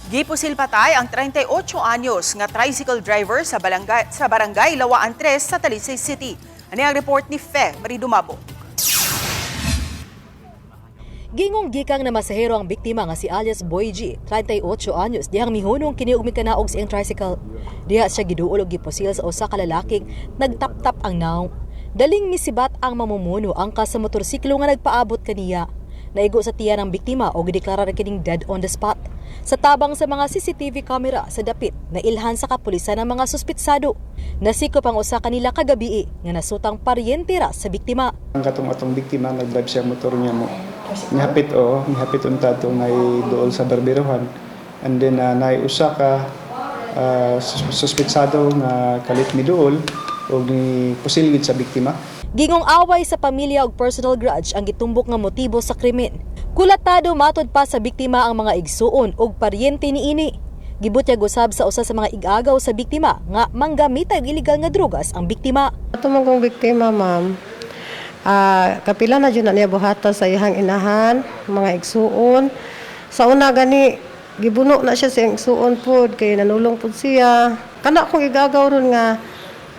Gipusil patay ang 38 anyos nga tricycle driver sa barangay Lawaan 3 sa Talisay City. Ani ang report ni Fe Maridumabo. Gingong gikang na masahero ang biktima nga si alias Boy G, 38 anyos, dihang mihunong kini og mikanaog sa iyang tricycle. Diha siya giduol og gipusil sa usa ka lalaking nagtaptap ang nawong. Daling misibat ang mamumuno angka sa motorsiklo nga nagpaabot kaniya. Naigo sa tiyan ang biktima o gideklarar kining dead on the spot. Sa tabang sa mga CCTV camera sa dapit, nailhan sa kapulisan ang mga suspitsado. Nasikop ang usa kanila kagabii nga nasutang paryente ra sa biktima. Ang katong atong biktima, nag-drive siya motor niya mo. Nihapit o, nihapit unta to nay dool sa barberohan. And then nay usa ka suspetsado nga kalit ni dool og ni pusil gid sa biktima. Gingong away sa pamilya og personal grudge ang gitumbok nga motibo sa krimen. Kulatado matod pa sa biktima ang mga igsuon og paryente niini. Gibutyag usab sa usa sa mga igagaw sa biktima nga manggamita og illegal nga drogas ang biktima. Ato man kong biktima, ma'am. Kapila na jud na niya buhata sa iyang inahan, mga igsuon. Sa una gani gibuno na siya sa iyang igsuon pod kay nanulong pod siya. Kana kong igagaw ron nga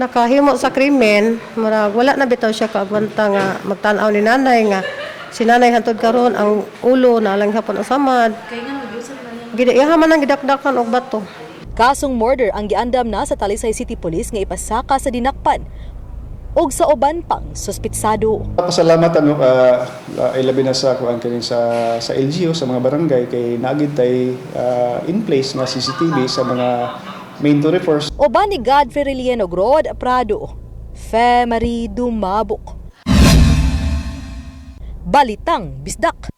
nakahimo sa krimen, murag wala na bitaw siya kaagwanta nga magtan-aw ni nanay nga si nanay hantod karon ang ulo na lang hapon ang samad. Gid iya man ang gidakdakan og bato. Kasong murder ang giandam na sa Talisay City Police nga ipasaka sa dinakpan og sa uban pang suspitsado. Pasalamat ano ilabi na sa kuan kaning sa LGU, sa mga barangay, kay naagid tay in place nga CCTV sa mga main thoroughfares. Uban ni Godfrey Relieno Grod Prado. Fe Marie Dumabok. Balitang Bisdak.